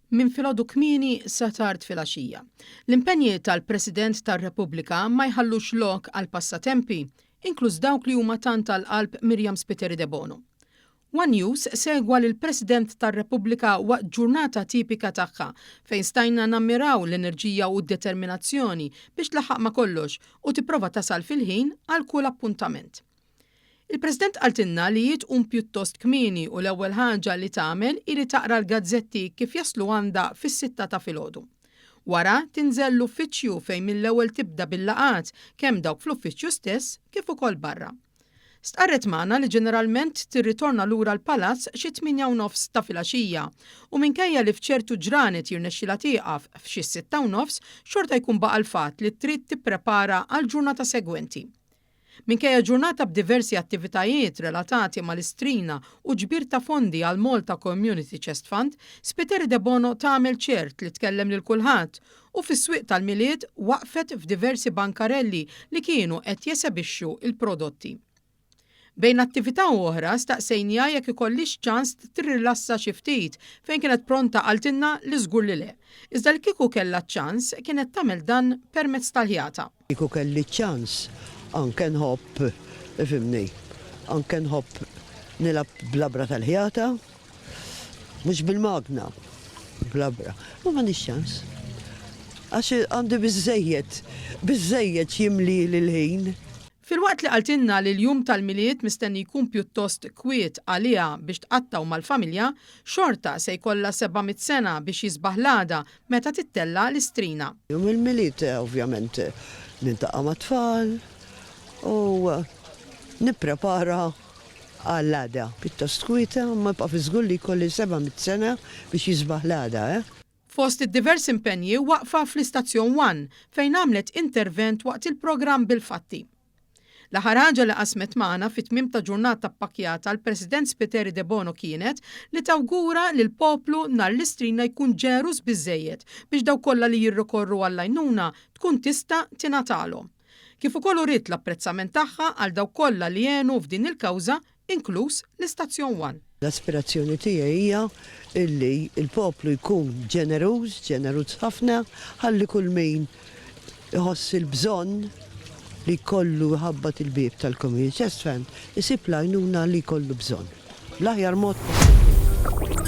Minn filgħodu kmieni sa tard filgħaxija. L-impenji tal-President tar-Repubblika ma jħallux lok għal passatempi, inkluż dawk li huma tant għal qalb Myriam Spiteri Debono. One News segwa lill-President tar-Repubblika waqt ġurnata tipika tagħha fejn stajna nammiraw l-enerġija u d-determinazzjoni biex tlaħħaq ma' kollox u tipprova tasal fil-ħin għal kull appuntament. Il-President qaltilna li hi tqum pjuttost kmieni u l-ewwel ħaġa li tagħmel hi li taqra l-gazzetti kif jaslu għandha fis-sitta ta' filgħodu. Wara, tinżel l-uffiċċju fejn mill-ewwel tibda bil-laqgħat kemm dawk fl-uffiċċju stess kif ukoll barra. Stqarret magħna li ġeneralment tirritorna lura l-Palazz xi 8:30 ta' filgħaxija u minkejja li f'ċertu ġranet jirnexxilha tieqaf f'xi 6:30 xorta jkun baqa' l-fatt li trid tipprepara għall-ġurnata segwenti. Minkejja ġurnata b'diversi attivitajiet relatati mal-Istrina u ġbir ta' fondi għall-Malta Community Chest Fund, Spiteri Debono tagħmel ċert li tkellem lil kulħadd u fis-swieq tal-Milied waqfet f'diversi bankarelli li kienu qed jesebixxu l-prodotti. Bejn attività u oħra staqsejniha jekk ikollhiex ċans tirrilassa xi ftit fejn kienet pronta qaltilna li żgur li le. Iżda li kieku kellha ċ-ċans kienet tagħmel dan permezz tal-ħjata. Kieku kelli ċ-ċans anke nħobb, ifhimni, anke nħobb nilgħab bl-labra tal-ħjata, mhux bil-magna, bl-labra. Imma m'għandix ċans. Għax għandi biżżejjed, biżżejjed x'jimlieli l-ħin. Filwaqt li qaltilna li l-jum tal-Milied mistenni jkun pjuttost kwiet għaliha biex tqattgħu mal-familja, xorta se jkollha 700 sena biex jisbaħ l-għada meta tittella' l-Istrina. Jum il-Milied ovvjament niltaqa' mat-tfal u nipprepara għall-għada. Pjuttost kwieta, imma ibqa' fiż-żgur li jkolli 700 sena biex jisbaħ l-għada, eh! Fost id-diversi impenji waqfa fl-Istazzjon One fejn għamlet intervent waqt il-programm Bil-Fatti. L-aħħar ħaġa li qasmet magħna fi tmiem ta' ġurnata ppakkjata l-President Spiteri Debono kienet li tawgura li l-poplu nhar l-Istrina jkun ġeneruż biżżejjed biex dawk kollha li jirrikorru għall-għajnuna tkun tista' tingħatalhom. Kif ukoll uriet l-apprezzament tagħha għal dawk kollha li għenu f'din il-kawża inkluż l-Istazzjon One. L-aspirazzjoni tiegħi hija illi l-poplu jkun ġeneruż, ġeneruż ħafna, ħalli kull min iħoss il-bżonn li jkollu jħabbat il-bieb tal-Community Chest Fund isib l-għajnuna li jkollu bżonn, bl-aħjar mod possibbli.